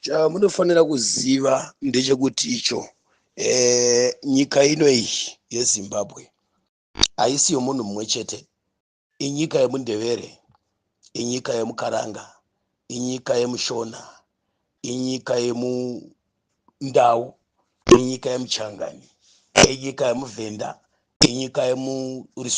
Chamunofanira kuziva ndechekuti icho nyika ino iyi yeZimbabwe haisi yomunhu mumwe chete. Inyika yemuNdevere, inyika yemuKaranga, inyika yemuShona, inyika yemuNdau, inyika yemuChangani, inyika yemuVhenda, inyika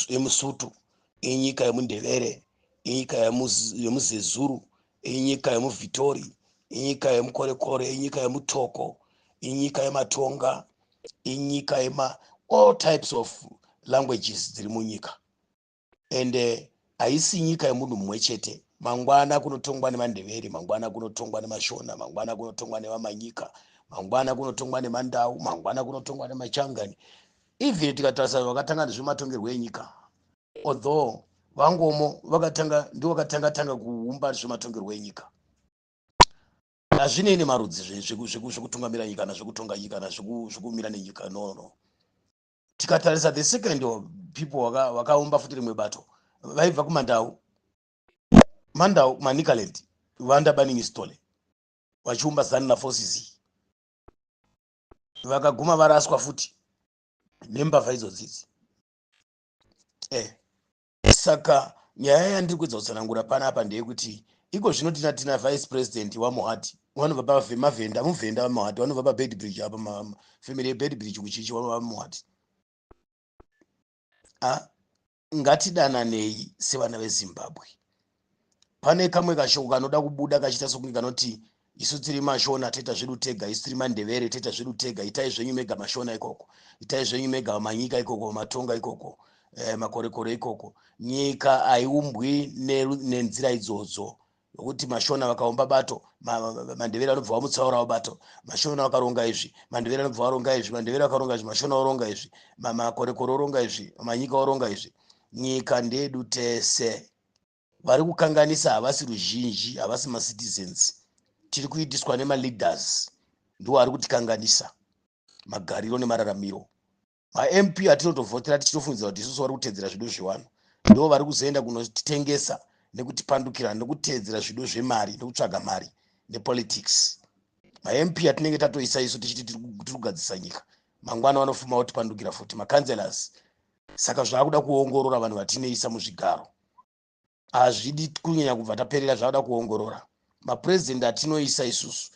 yemuSutu, inyika yemuNdevere, inyika yemuZezuru, inyika yemuVhitori, inyika yemuKorekore, inyika yemuToko, inyika yemaTonga, inyika yema all types of languages dziri munyika. Ende haisi nyika yemunhu mumwe chete. Mangwana kunotongwa nemaNdevere, mangwana kunotongwa nemaShona, mangwana kunotongwa nevamanyika, mangwana kunotongwa nemaNdau, mangwana kunotongwa nemaChangani. Even tikatarisa vakatanga nezvematongerwo enyika, although vangomo vakatanga, ndivo vakatanga tanga kuumba zvematongerwo enyika. Hazvinei nemarudzi zvekutungamira nyika, kana zvekutonga nyika, kana zvekumira nenyika. No. Tikatarisa the second people vakaumba futi rimwe bato, vaibva kumaNdau, Mandau, Manikaland, vaNdabaningi Sithole, vachiumba ZANLA forces. Vakaguma varaswa futi nembavha idzodzidzi. Saka nyaya yandiri kuedza kutsanangura panapa ndeyekuti iko zvino tina vice president waMohadi, vanobva paMavhenda, muVhenda vaMohadi, vanobva paBeitbridge apa, family yeBeitbridge kuchichi, vaMohadi. Ngatidananei sevana veZimbabwe. Pane kamwe kashoko kanoda kubuda kachiita sokunge kanoti isu tiri maShona, toita zvedu tega, isu tiri maNdevere, toita zvedu tega. Itai zvenyu mega maShona ikoko, itai zvenyu mega manyika ikoko, maTonga ikoko, maKorekore ikoko. Nyika haiumbwi nenzira idzodzo, nokuti maShona vakaumba bato, maNdevere anobva vamutsaurawo bato. MaShona vakaronga izvi, maNdevere anobva varonga izvi. MaNdevere vakaronga izvi, maShona oronga izvi, maKorekore oronga izvi, manyika oronga izvi. Nyika ndedu tese. Vari kukanganisa havasi ruzhinji, havasi macitizens. Tiri kuitiswa nemaleaders, ndiwo ari kutikanganisa magariro nemararamiro. MaMP atinotovhotera tichitofungidzira kuti isusu vari kutedzera zvido zvevanhu, ndo vari kuzoenda kunotitengesa nekutipandukira nekutedzera zvido zvemari, nekutsvaga mari nepolitics. MaMP atinenge tatoisa isu tichiti tiri kugadzisa nyika, mangwana vanofuma votipandukira futi, macouncillors. Saka zvaakuda kuongorora vanhu vatinoisa muzvigaro. Hazvidi kunyanya kubva taperera, zvakuda kuongorora mapurezidendi atinoisa isusu.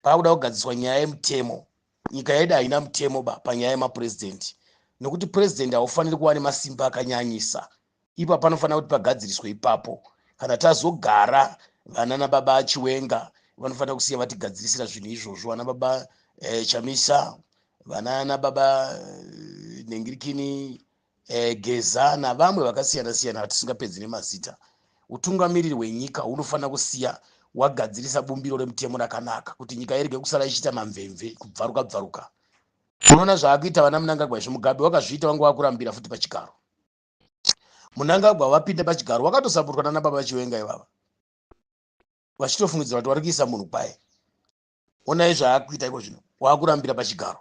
Paakuda kugadziswa nyaya yemutemo. Nyika yedu haina mutemo ba panyaya yemapurezidendi, nokuti purezidendi haufaniri kuva nemasimba akanyanyisa. Ipa panofanira kuti pagadziriswe ipapo. Kana tazogara, vana nababa Chiwenga vanofanira kusiya vatigadzirisira zvinhu izvozvo, vana baba Chamisa, vana nababa Nengirikini, Geza navamwe vakasiyana siyana vatisingapedzi nemazita. Utungamiriri hwenyika hunofanira kusiya wagadzirisa bumbiro remutemo rakanaka, kuti nyika irege kusara ichiita mamvemve, kubvaruka bvaruka. Unoona zvaakuita vana Munangagwa izvo. Mugabe wakazviita, vanga vakurambira futi pachigaro. Munangagwa vapinda pachigaro vakatosapotwa nana baba Chiwenga ivava, vachitofungidzira kuti vari kuisa munhu kwaye. Onai zvaakuita iko zvino, waakurambira pachigaro.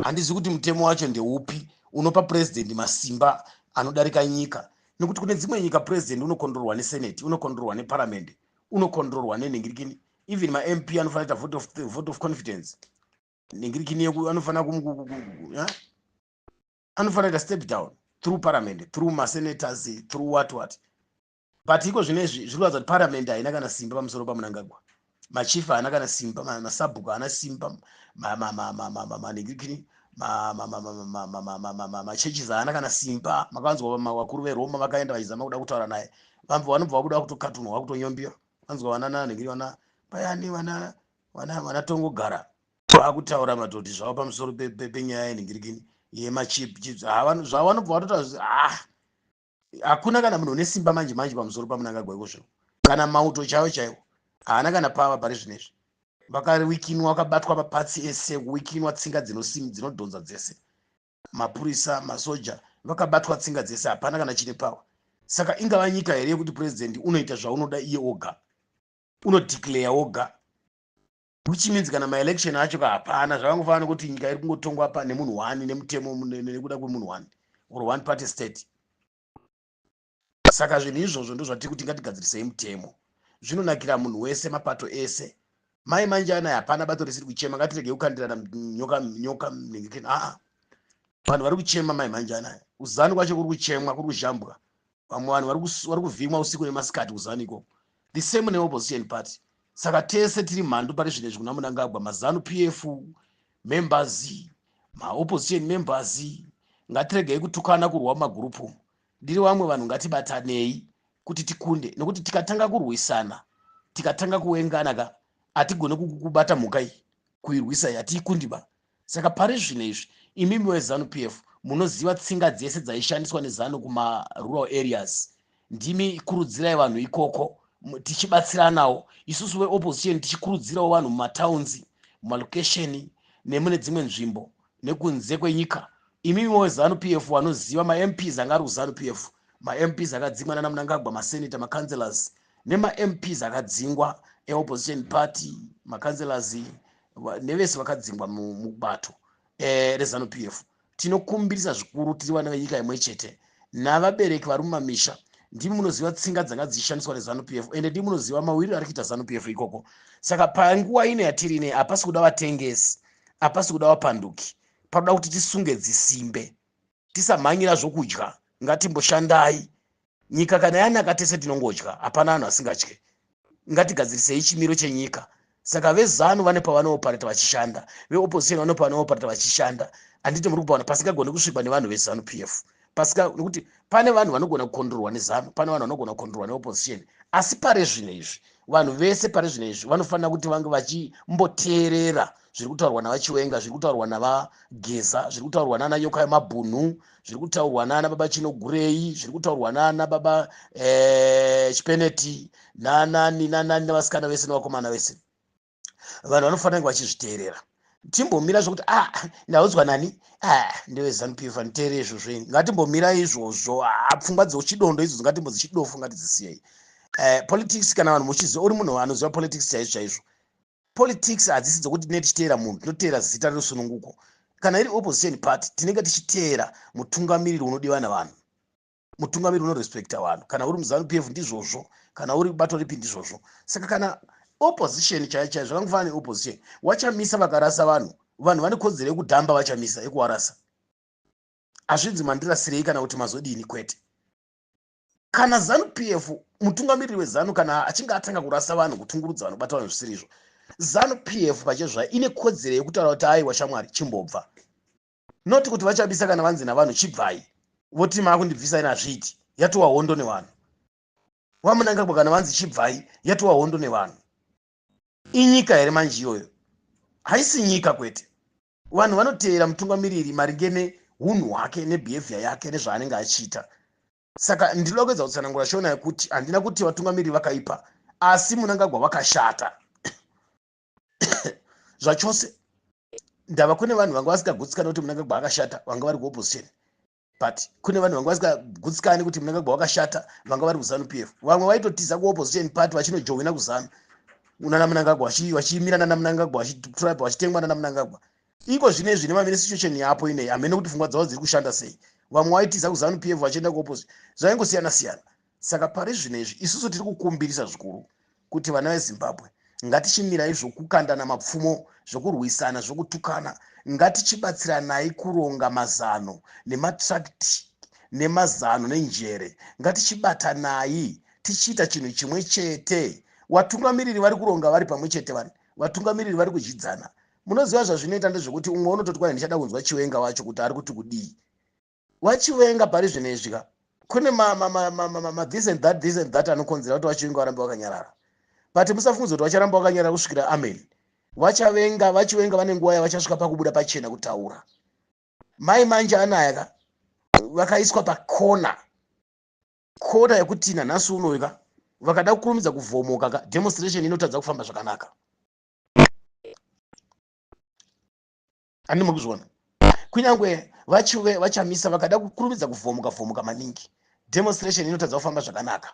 Handizi kuti mutemo wacho ndeupi unopa purezidendi masimba anodarika nyika, nekuti kune dzimwe nyika purezidendi unokontrorwa neseneti, unokontrorwa neparamende, unokontrorwa nenhingirikini. Even maMP anofanira kuita vote of confidence, nhingirikini, anofanira anofanira kuita step down through parliament, through masenators, through what what. But iko zvinezvi zviri kuratidza kuti parliament haina kana simba pamusoro paMunangagwa, machief haana kana simba, masabhuku haana simba, manhingirikini, machurches haana kana simba. Makanzwa vakuru veRoma vakaenda vachizama kuda kutaura naye, vanobva vabuda kutokatunwa, vakutonyombiwa. Vanzwa vana nanhingiri, vana payani, vana Tongogara vakutaura matoti zvavo pamusoro penyaya yenhingirikini yemachief, zvavo vanobva vatota. Ah, hakuna kana munhu une simba manje manje pamusoro paMunangagwa iko zvino. Kana mauto chaivo chaivo haana kana pava pari zvinezvi. Vakawikinwa, vakabatwa mapatsi ese, kuwikinwa tsinga dzinodhonza dzese. Mapurisa, masoja vakabatwa tsinga dzese, hapana kana chine power. Saka ingava nyika here yekuti purezidendi unoita zvaunoda iye oga, unodeclare oga, which means kana maelection acho ka hapana? Zvakangofanana nekuti nyika iri kungotongwa pa nemunhu one, nemutemo nekuda kwemunhu one, or one party state. Saka zvinhu izvozvo ndo zvatiri kuti ngatigadzirisei mutemo, zvinonakira munhu wese, mapato ese. Mai manje anaya hapana bato risiri kuchema. Ngatiregei kukandirana nyoka nyoka nengekeni. Aa, vanhu vari kuchema mai manje anaya. Kuzanu kwacho kuri kuchemwa, kuri kuzhambwa. Vamwe vanhu vari kuvhimwa usiku nemasikati kuzanu ikoko. The same neopposition party. Saka tese tiri mhandu pari zvino izvi kuna Munangagwa. MaZanu PF members, maopposition members, ngatiregei kutukana, kurwa mumagurupu umu. Ndiri vamwe vanhu, ngatibatanei kuti tikunde, nokuti tikatanga kurwisana, tikatanga kuwengana ka, hatigone kubata mhuka iyi, kuirwisa iyi hatiikundi ba. Saka pari zvino izvi, imimi weZanu PF munoziva tsinga dzese dzaishandiswa neZanu kumarural areas. Ndimi kurudzirai vanhu ikoko, tichibatsiranawo isusu veopposition, tichikurudzirawo vanhu mumatowns, mumalokesheni nemune dzimwe nzvimbo nekunze kwenyika. Imimi weZanu PF vanoziva maMPs anga ari kuZanu PF, maMPs akadzingwa nana Munangagwa, masenator, macouncillors nemaMPs akadzingwa eopposition party, macouncillors nevese vakadzingwa mubato reZanu PF, tinokumbirisa zvikuru. Tiri vana venyika imwe chete navabereki vari mumamisha. Ndimi munoziva tsinga dzanga dzichishandiswa neZanu PF, ende ndimi munoziva mawiriro ari kuita ZANU PF ikoko. Saka panguva ino yatiri inei, hapasi kuda vatengesi, hapasi kuda vapanduki. Panoda kuti tisunge dzisimbe, tisamhanyira zvokudya. Ngatimboshandai. Nyika kana yanaka, tese tinongodya, hapana vanhu asingatye. Ngatigadzirisei chimiro chenyika. Saka veZanu vane pavanoopareta vachishanda, veopposition vane pavanoopareta vachishanda. Handiti muri kupaona pasingagoni kusvikwa nevanhu veZanu PF pasika, nekuti pane vanhu vanogona kukondorwa neZanu, pane vanhu vanogona kukondorwa neopposition. Asi pare zvino izvi, vanhu vese pare zvino izvi vanofanira kuti vange vachimboteerera zviri kutaurwa navaChiwenga, zviri kutaurwa navaGeza, zviri kutaurwa nana Nyoka yemabhunu, zviri kutaurwa nana baba Chinogurei, zviri kutaurwa nana baba Chipeneti, nanani nanani, navasikana vese nevakomana vese. Vanhu vanofanira kunge vachizviteerera. Timbomira zvokuti, "Ah, ndaudzwa nani? Ah, ndeweZanu PF, handiteere izvozvo ini." Ngatimbomira izvozvo. Ah, pfungwa dzechidondo idzodzo ngatimbodzichidofu, ngatidzisiyei. Politics, kana vanhu muchiziva, uri munhu anoziva politics chaizvo chaizvo, politics hadzisi dzokuti tinenge tichiteera munhu. Tinoteera zita rerusununguko. Kana iri opposition party, tinenge tichiteera mutungamiriri unodiwa navanhu, mutungamiriri unorespekta vanhu. Kana uri muZanu PF ndizvozvo, kana uri bato ripi ndizvozvo. Saka kana opposition chaiyo chaiyo, zvakangofanana neopposition, wachamisa vakarasa vanhu, vanhu vane kodzero yekudhamba vachamisa, yekuvarasa. Hazvinzi mandirasirei kana kuti mazodini, kwete. Kana ZANU PF, mutungamiriri weZANU kana achinge atanga kurasa vanhu, kutungurudza vanhu, kubata vanhu zvisiri izvo, ZANU PF pachezvayo ine kodzero yekutaura kuti, "Aiwa shamwari, chimbobva." Noti kuti vachabisa kana vanzi navanhu chibvai, voti maakundibvisa ina, hazviiti, yatova hondo nevanhu. VaMunangagwa kana vanzi chibvai, yatova hondo nevanhu. Inyika here manje iyoyo? Haisi nyika, kwete. Vanhu vanoteera mutungamiriri maringe neunhu hwake, nebehavior yake, nezvaanenge achiita. Saka ndinoda kuedza kutsanangura shona yekuti handina kuti vatungamiriri vakaipa, asi Munangagwa vakashata zvachose. Ndava kune vanhu vanga vasingagutsikani kuti Munangagwa akashata, vanga vari kuopposition, but kune vanhu vanga vasingagutsikani kuti Munangagwa wakashata, vanga vari kuZANU PF. Vamwe vaitotiza kuopposition party vachinojoina kuZANU nana Munangagwa, vachiimira nana Munangagwa, vachitribe, vachitengwa nana Munangagwa. Iko zvino izvi nemamine situation yapo inei, hamene kuti pfungwa dzavo dziri kushanda sei. Vamwe vaitiza kuZANU PF vachienda kuopposition, zvaingosiyana siyana. Saka pari zvino izvi, isusu tiri kukumbirisa zvikuru kuti vana veZimbabwe, ngatichimirai zvokukandana mapfumo, zvokurwisana, zvokutukana. Ngatichibatsiranai kuronga mazano nematracti nemazano nenjere. Ngatichibatanai tichiita chinhu chimwe chete. Vatungamiriri vari kuronga vari pamwe chete, vari vatungamiriri vari kudyidzana. Munoziva zvazvinoita ndezvekuti umwe unototi, "Kwai, ndichada kunzwa Chiwenga wacho kuti ari kuti kudii." Wachiwenga pari zvino izvi ka, kune ma this and that, this and that anokonzera kuti vaChiwenga varambe vakanyarara. But musafungudza kuti vacharamba vakanyarara kusvikira amen. Vachavenga, vaChiwenga vane nguva yavachasvika pakubuda pachena kutaura. Mai manje anaya ka, vakaiswa pakona kona yekuti nanhasi unoyu ka, vakada kukurumidza kuvhomoka ka, demonstration inotadza kufamba zvakanaka. Handii muri kuzviona? Kunyange vachive vachamisa, vakada kukurumidza kuvhomuka vhomuka maningi, demonstration inotadza kufamba zvakanaka.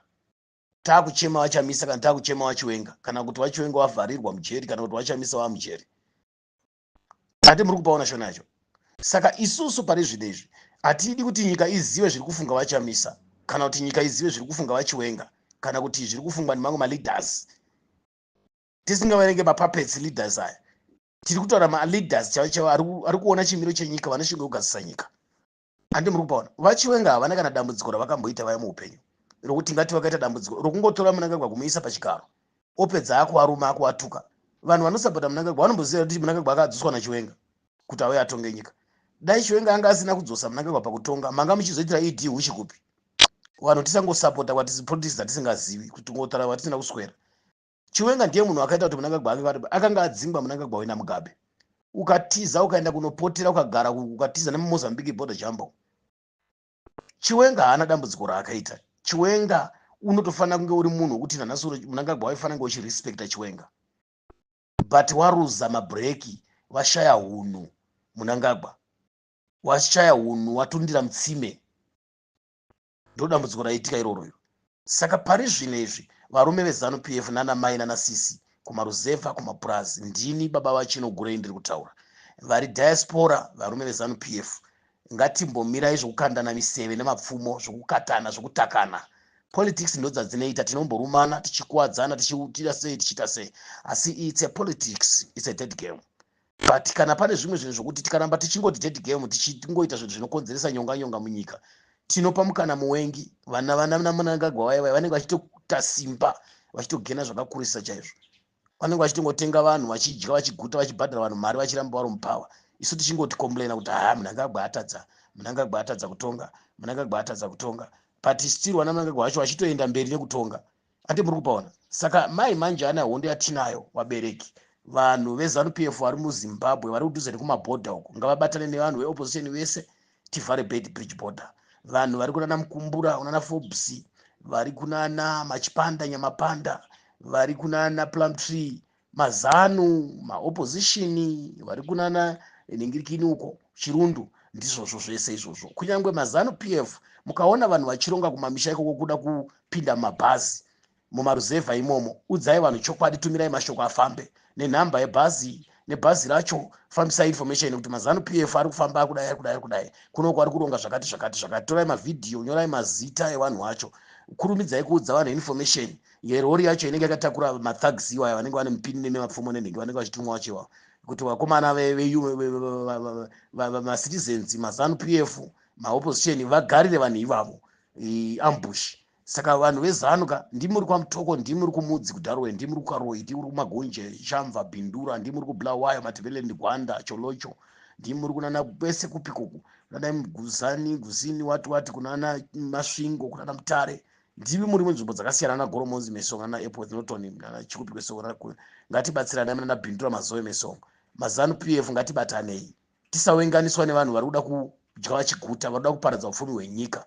Taakuchema vachamisa kana taakuchema vaChiwenga, kana kuti vaChiwenga vavharirwa mujeri, kana kuti vachamisa vamujeri. Hati muri kupaona shona yacho? Saka isusu pari zvino izvi hatidi kuti nyika izive zviri kufunga vachamisa, kana kuti nyika izive zviri kufunga vaChiwenga, kana kuti zviri kufungwa nemamwe maleaders. Tisingaverenge mapuppets leaders aya. Tiri kutaura maleaders chaivo chaivo ari kuona chimiro chenyika, vane shungu yekugadzirisa nyika. Handi muri kupaona, VaChiwenga havana kana dambudziko ravakamboita vaya muupenyu rokuti ngati vakaita dambudziko rokungotora Munangagwa kumuisa pachigaro, opedza akuvaruma, akuwatuka. Vanhu vanosapota Munangagwa vanomboziva kuti Munangagwa akadzoswa naChiwenga kuti auye atonge nyika. Dai Chiwenga anga asina kudzosa Munangagwa pakutonga, manga muchizoitira ED huchi kupi? Vanhu tisangosapota politics dzatisingazivi, kuti ngotaura vatisina kuswera. Chiwenga ndiye munhu akaita kuti Munangagwa ange akanga adzingwa. Munangagwa wena Mugabe, ukatiza, ukaenda kunopotera, ukagara, ukatiza nemuMozambique border jambo. Chiwenga haana dambudziko raakaita. Chiwenga unotofanira kunge uri munhu wekuti nanhasi Munangagwa waifanira kunge uchirespecta Chiwenga, but waruza mabhureki, washaya hunhu. Munangagwa washaya hunhu, watundira mutsime. Ndo dambudziko raitika iroro iro. Saka pari zvino izvi, varume veZANU PF, nana mai nana sisi kumaruzevha, kumapurazi, ndini baba vaChinogurei ndiri kutaura. Vari diaspora, varume veZANU PF, ngatimbomirai zvokukandana miseve nemapfumo, zvokukatana, zvokutakana. Politics ndo dzadzinoita, tinomborumana, tichikuwadzana, tichiita sei, tichiita sei, asi it's a politics, it's a dead game. But kana pane zvimwe zvinhu zvokuti tikaramba tichingoti dead game, tichingoita zvinhu zvinokonzeresa nyonga nyonga munyika, tinopa mukana muwengi. Vana vana Munangagwa vaya vaya vanenge vachitoita simba, vachitogena zvakakurisa chaizvo. Vanenge vachitongotenga vanhu, vachidya, vachiguta, vachibhadhara vanhu mari, vachiramba vari mupower. Isu tichingoti complaina kuti ha, Munangagwa atadza, Munangagwa atadza kutonga, Munangagwa atadza kutonga, but still vana Munangagwa vacho vachitoenda mberi nekutonga. Ati muri kupaona? Saka mai manje ana hondo yatinayo, vabereki, vanhu veZANU PF vari muZimbabwe, vari kudhuze nekumabhodha uko, ngavabatane nevanhu veopposition vese, tivhare Beitbridge border. Vanhu vari kunana Mukumbura, kunana Forbes, vari kunana Machipanda, Nyamapanda, vari kunana Plumtree, maZANU, maopposition vari kunana ningirikini uko Chirundu, ndizvozvo zvese izvozvo. Kunyange maZANU PF, mukaona vanhu vachironga kumamisha ikoko kuda kupinda mumabhazi mumaruzevha imomo, udzai vanhu chokwadi, tumirai mashoko afambe nenhamba yebhazi nebhazi racho. Fambisai information kuti maZANU PF ari kufamba, akudai, ari kudai, ari kudai, kunoko ari kuronga zvakati, zvakati, zvakati. Torai mavhidhiyo, nyorai mazita evanhu vacho, kurumidzai kuudza vanhu information yerori yacho inenge yakatakura mathugs iwaya, vanenge vane mupini nemapfumo nenhenge, vanenge vachitumwa vacho ivavo, kuti vakomana macitizens, maZANU PF, maopposition vagarire vanhu ivavo ambush. Saka vanhu veZANU ka, ndimuri kwaMutoko, ndimuri kuMudzi, kuDarwe, ndimuri kuKaroi, ndimuri kuMagonje, Shamva, Bindura, ndimuri kuBulawayo, Matebeleland, Gwanda, Cholocho, ndimuri kunana kwese kupi kuku, kunana Guzani, Guzini, wati wati, kunana Masvingo, kunana Mutare, ndimi muri munzvimbo dzakasiyana, naGoromonzi, Mesonga, naAirport Norton, nana Chikupi kwesonga. Ngatibatsiranai nana Bindura, Mazoe, Mesonga, maZANU PF, ngatibatanei, tisawenganiswa nevanhu vari kuda kudya vachiguta, vari kuda kuparadza upfumi hwenyika.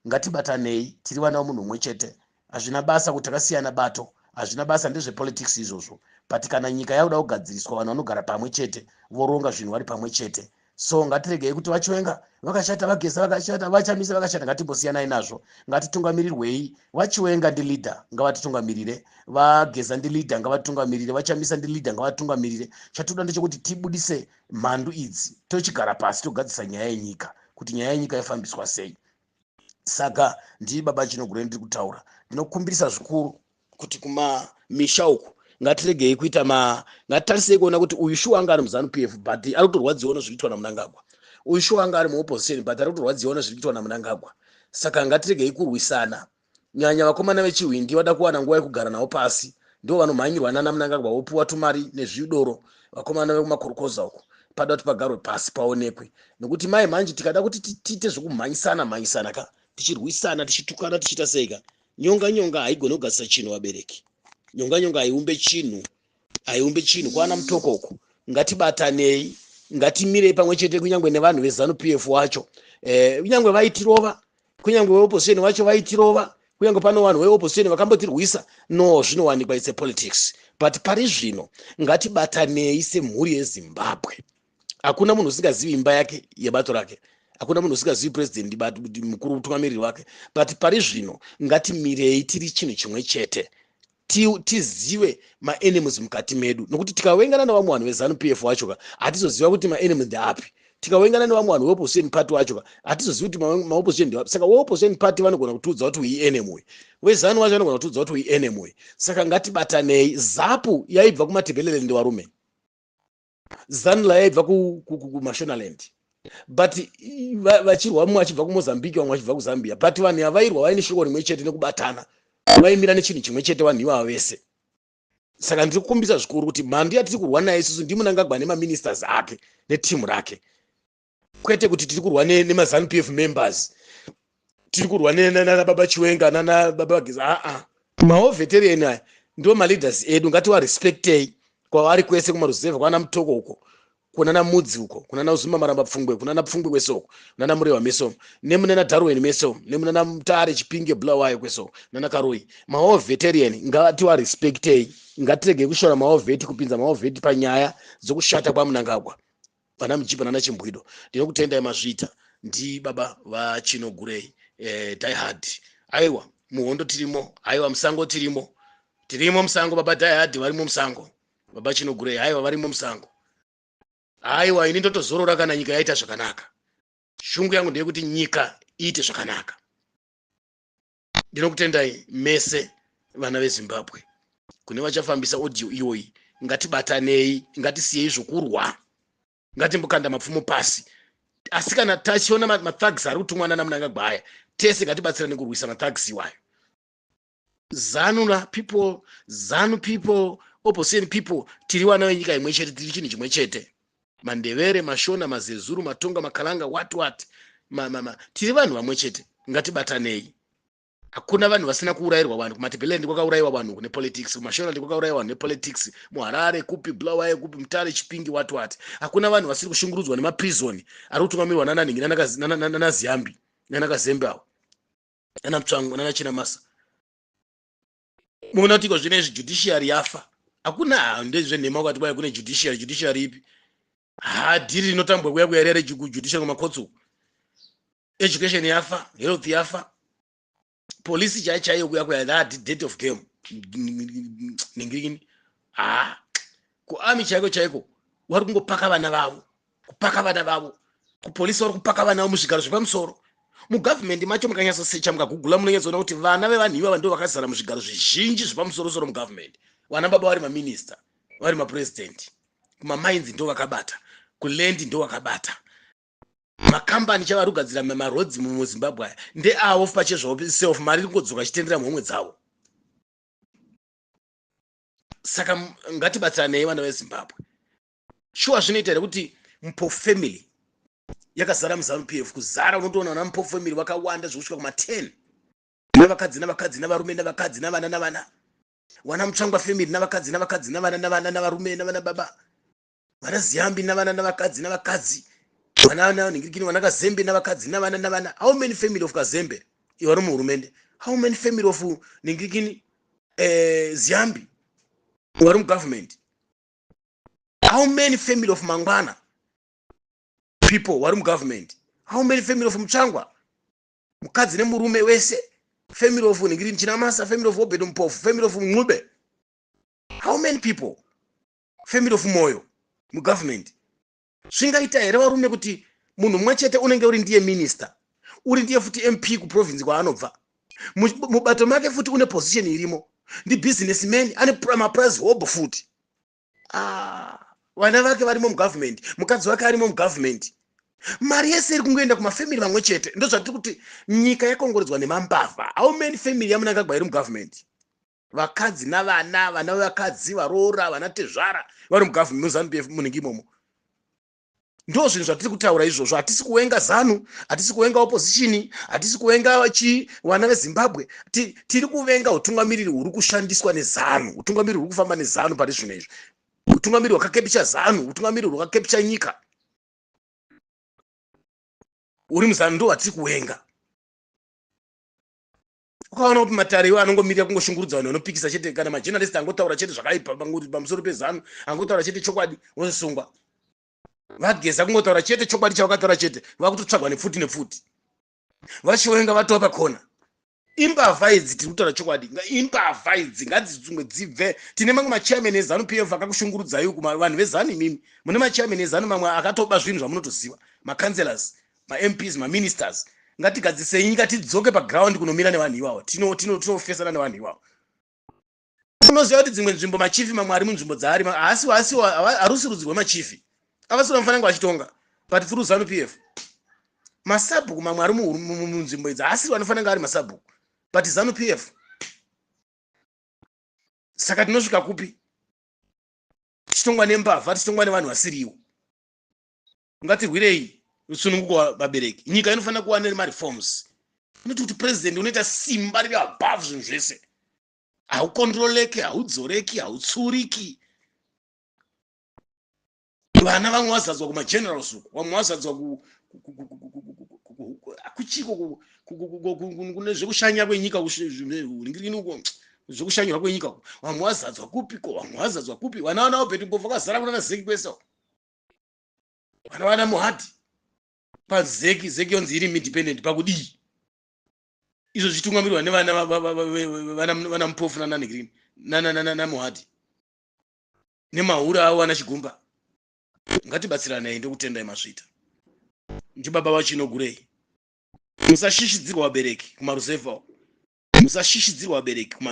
Ngatibatanei, tiri vana vomunhu mumwe chete. Hazvina basa kuti takasiyana bato, hazvina basa, ndezvepolitics izvozvo. But kana nyika yakuda kugadziriswa, vanhu vanogara pamwe chete, voronga zvinhu vari pamwe chete. So ngatiregei kuti VaChiwenga vakashata, VaGeza vakashata, VaChamisa vakashata. Ngatimbosiyanai nazvo, ngatitungamirirwei. VaChiwenga ndileader, ngavatitungamirire. VaGeza ndileader, ngavatungamirire. VaChamisa ndileader, ngavatungamirire. Chatoda ndechekuti tibudise mhandu idzi, tochigara pasi, togadzisa nyaya yenyika, kuti nyaya yenyika ifambiswa sei. Saka ndii baba Chinogure ndiri kutaura. Ndinokumbirisa zvikuru kuti kumamisha uku ngatiregei kuita ma ngatitarisei kuona kuti uyu shuwa anga ari muZANU PF, but ari kutorwadziwa nezviri kuitwa naMunangagwa. Uyu shuwa anga ari muopposition, but ari kutorwadziwa nezviri kuitwa naMunangagwa. Saka ngatiregei kurwisana, nyanya vakomana vechihwindi vada kuwana nguva yekugara navo pasi. Ndo vanomhanyirwa nana Munangagwa, vopiwa tumari nezvidoro. Vakomana vekumakorokoza uko, pada kuti pagarwe pasi, paonekwe, nokuti mai manje tikada kuti tiite zvekumhanyisana mhanyisana ka, tichirwisana, tichitukana, tichiita sei ka, nyonga nyonga haigoni kugadzisa chinhu, vabereki. Nyonga nyonga haiumbe chinhu, haiumbe chinhu. Kwana Mutoko uku, ngatibatanei, ngatimirei pamwe chete, kunyange nevanhu veZANU PF wacho, kunyange vaitirova, kunyange veopposition vacho vaitirova, kunyange pano vanhu veopposition vakambotirwisa, no, zvinowanikwa, it's a politics. But pari zvino ngatibatanei semhuri yeZimbabwe. Hakuna munhu usingazivi imba yake yebato rake, hakuna munhu usingazivi purezidendi mukuru, mutungamiriri wake. But pari zvino ngatimirei tiri chinhu chimwe chete, tizive maenemies mukati medu, nokuti tikavengana navamwe vanhu veZANU PF wacho ka, hatizoziva kuti maenemies ndeapi. Tikawengana nevamwe vanhu veopposition party wacho ka, hatizozivi kuti maopposition ndevapi. Saka weopposition party vanogona kutiudza kuti we enemy, veZanu vacho vanogona kutiudza kuti we enemy. Saka ngatibatanei. ZAPU yaibva kuMatebeleland varume, ZANLA yaibva kuMashonaland, but vachirwa, mumwe achibva kuMozambique, vamwe vachibva kuZambia, but vanhu havairwa vaine shoko rimwe chete nekubatana, vaimira nechinhu chimwe chete vanhu ivava vese. Saka ndiri kukumbisa zvikuru kuti mhandu yatiri kurwa naye isusu ndiMnangagwa nemaministers ake netimu rake, kwete kuti tiri kurwa nemaZanu PF members, tiri kurwa nana baba Chiwenga, nana baba Geza. Aa, mawar veteran aya ndo maleaders edu, ngatiwarespectei kwavari kwese, kumaruzevha, kwana Mutoko uko, kunana Mudzi uko, kunana Uzuma Maramba Pfungwe, kunana Pfungwe kwese uko, kunana Murewa mese umo, nemunana Darwin mese umo, nemunana Mutare, Chipinge, Bulawayo kwese uko, nana Karoi. Mawar veteran ngatiwarespectei. Ngatiregei kushora mawar vet, kupinza mawar vet panyaya dzokushata kwaMnangagwa. Vana Mujipa nana Chimbwido, ndinokutendai, mazviita. Ndibaba vaChinogurei, Diehard. Aiwa, muhondo tirimo, aiwa, musango tirimo, tirimo musango. Baba Diehard varimo musango, baba Chinogurei, aiwa, varimo musango. Aiwa, ini ndotozorora kana nyika yaita zvakanaka. Shungu yangu ndeyekuti nyika iite zvakanaka. Ndinokutendai mese vana veZimbabwe. Kune vachafambisa audio iyoyi, ngatibatanei, ngatisiyei zvokurwa, ngatimbokanda mapfumo pasi. Asi kana tachiona mathugs ari kutumwa nana Mnangagwa aya, tese ngatibatsirane kurwisa mathugs iwayo. ZANUla people, ZANU people, opposition people, tiri vana venyika imwe chete, tiri chinhu chimwe chete. Mandevere, Mashona, Mazezuru, Matonga, Makalanga, what what, ma, ma, ma. Tiri vanhu vamwe chete, ngatibatanei. Hakuna vanhu vasina kuurayirwa vanhu. KuMatebeleland kwakaurayiwa vanhu nepolitics, kuMashonaland kwakaurayiwa vanhu nepolitics, muHarare kupi, Bulawayo kupi, Mutare, Chipingi, what what. Hakuna vanhu vasiri kushungurudzwa nemaprison ari kutungamirwa nananhingi, nanaZiyambi, nanaKazembe avo, nana Mutsvango, nana Chinamasa. Muona kuti iko zvino izvi judiciary yafa. Hakuna, ndezvenhema ukati kwai kune judiciary. Judiciary ipi? Ha, dhiri rinotambwa kuya kuya riya rejudiciary kumakotsi uku. Education yafa, health yafa, polisi chai chaiyo kuya kuya, that date of game nhingirini. Ha, kuarmy chaiko chaiko vari kungopaka vana vavo, kupaka vana vavo. Kupolisi vari kupaka vana vavo muzvigaro zvepamusoro. Mugavhumendi macho mukanyatsosecha, mukagugula, munonyatsoona kuti vana vevanhu ivava ndo vakazara muzvigaro zvizhinji zvepamusorosoro mugavhumendi. Vana baba vari maminista, vari mapurezidendi. Kumamines ndo vakabata, kuland ndo vakabata, makambani chavari kugadzira maroads muZimbabwe aya ndeavo pachezvavo self. Mari iri kungodzoka chitendera muhomwe dzavo. Saka ngatibatsiranei vana veZimbabwe. Shuwa, zvinoita here kuti Mpofu family yakazara muZanu PF? Kuzara, unotoona vana Mpofu family vakawanda zvokusvika kuma10, navakadzi navakadzi, navarume navakadzi, navana navana. Vana Mutsvangwa family, navakadzi navakadzi, navana navana, navarume navana baba. Vana Ziyambi navana navakadzi navakadzi, vana ningirikini, vana Kazembe navakadzi navana navana. How many family of Kazembe vari muhurumende? How many family of ningirikini, Ziyambi vari mugovernment? How many family of Mangwana people vari mugovernment? How many family of Mutsvangwa, mukadzi nemurume wese? Family of nhingirini, Chinamasa, family of Obed Mpofu, family of Ncube. How many people, family of Moyo mugovernment? Zvingaita here varume kuti munhu mumwe chete unenge uri ndiye minister, uri ndiye futi MP kuprovince kwaanobva, mubato make futi une position irimo, ndibusinessman, ane maprice hob futi? Ah, vana vake varimo mugovernment, mukadzi wake arimo mugovernment, mari yese iri kungoenda kumafamily vamwe chete. Ndozvatiri kuti nyika yakongoredzwa nemambavha. How many family yaMnangagwa iri mugovernment? Vakadzi navana, vana vevakadzi, varoora, vana tezvara vari mugovernment, muZanu PF munenge imomo. Ndo zvinhu zvatiri kutaura izvozvo. Hatisi kuvenga ZANU, hatisi kuvenga opposition, hatisi kuvenga chi vana veZimbabwe. Tiri kuvenga utungamiriri huri kushandiswa neZANU, utungamiriri huri kufamba neZANU pari zvino izvi, utungamiriri hwakacapture ZANU, utungamiriri hwakacapture nyika uri muZANU, ndo hwatiri kuvenga. Ukaona kuti matare iwo anongomirira kungoshungurudza vanhu vanopikisa chete. Kana majournalist angotaura chete zvakaipa pamusoro peZANU, angotaura chete chokwadi, wosungwa. Vageza kungotaura chete chokwadi chavakataura chete, vakutotsvagwa nepfuti nepfuti. VaChiwenga vatova pakona. Imbavha idzi, tiri kutaura chokwadi, imbavha idzi ngadzitsungwe dzibve. Tine mamwe machairman eZANU PF akakushungurudzai uku, vanhu veZANU imimi mune machairman eZANU mamwe akatoba zvinhu zvamunotoziva, macouncillors, maMPs, maministers. Ngatigadzisei nyika, tidzoke paground kunomira nevanhu ivavo, tinofesana nevanhu ivavo. Unoziva kuti dzimwe nzvimbo machifi mamwe ari munzvimbo dzaari haasi harusi rudzi rwemachifi, avasi vanofanira kunge vachitonga, but through ZANU PF. Masabhuku mamwe ari munzvimbo idzi haasiri vanofanira kunge ari masabhuku, but ZANU PF. Saka tinosvika kupi tichitongwa nembavha, tichitongwa nevanhu vasiriwo? Ngatirwirei rusununguko, vabereki. Nyika inofanira kuva nemareforms. Inoti kuti president unoita simba riri above zvinhu zvese, haukontroleki, haudzoreki, hautsuriki. Vana vamwe vazadzwa kumagenerals uku, vamwe vazadzwa kuchiko kune zvekushanya kwenyika, uko zvekushanyirwa kwenyika, vamwe vazadzwa kupiko, vamwe vazadzwa kupi. Vana vana Obert Mpofu vakazara kunana ZEC kwese, vana vana Muhadhi paZEC. ZEC yonzi iri independent pakudii izvo zvichitungamirirwa nevana vana Mpofu nanaNegreen naMuhadhi nemahure avo ana Chigumba? Ngatibatsiranai. Ndokutendai, masvita. Ndibaba vachinogurei. Musashishidzirwa, vabereki kumaruzevha, musashishidzirwa, vabereki.